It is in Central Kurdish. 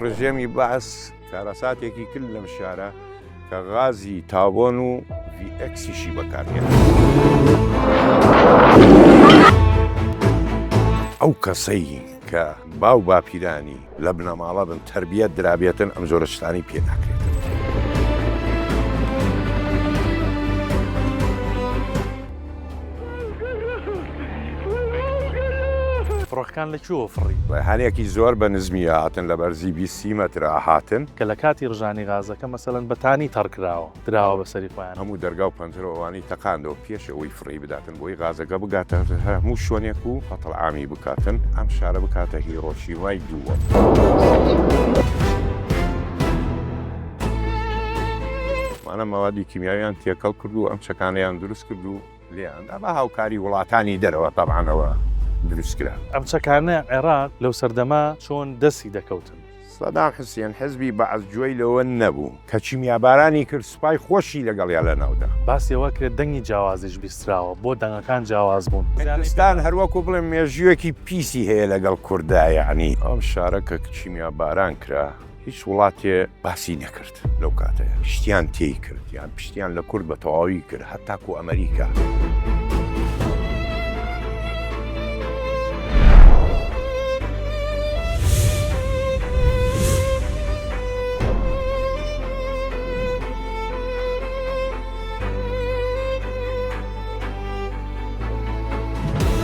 ڕژێمی بەعس کارەساتێکی کرد لەم شارە کە غازی تاوۆن و ڤی ئێکسیشی بەکارهێنا. ئەو کەسەی کە باو باپیرانی لە بنەماڵە بن تەربیەت درابێتن ئەم جۆرە شتانەی پێ ناکرێتن. فڕۆکەکان لە کوێوە فڕی؟ هەنێکی زۆر بە نزمی ئەهاتن لە بەرزی 20 سی مەتر ئەهاتن. کە لە کاتی ڕژانی غازەکە مەسەلەن بەتانی تەڕ کراوە دراوە بە سەری خۆیان. هەموو دەرگا و پەنجەرە و ئەوانەی تەقاندەوە پێش ئەوەی فڕێی بداتن بۆی غازەکە بگاتە هەموو شوێنێک و قەتڵ عامی بکاتن ئەم شارە بکاتە هیرۆشیمای دووەم. ئەمانە مەوادی کیمیاویان تێکەڵ کرد و ئەم چەکانەیان دروست کرد و لێیان دا بە هاوکاری وڵاتانی دەرەوە تەبعەن ئەوە دروست کرا. ئەم چەکانە عێراق لەو سەردەمە چۆن دەستی دەکەوتن؟ سەدام حسێن حزبی بەعس گوێی لەوە نەبوو کە کیمیابارانی کرد سوپای خۆشی لەگەڵیا لەناودا. باسی ئەوە کرێت دەنگی جیاوازیش بیستراوە، بۆ دەنگەکان جیاواز بوون؟ کوردستان هەروەکو بڵێم مێژوویەکی پیسی هەیە لەگەڵ کوردا یەعنی ئەم شارە کە کیمیاباران کرا هیچ وڵاتێ باسی نەکرد لەو کاتەیا پشتیان تێی کرد یان پشتیان لە کورد بە تەواوی کرد هەتاکو ئەمریکا.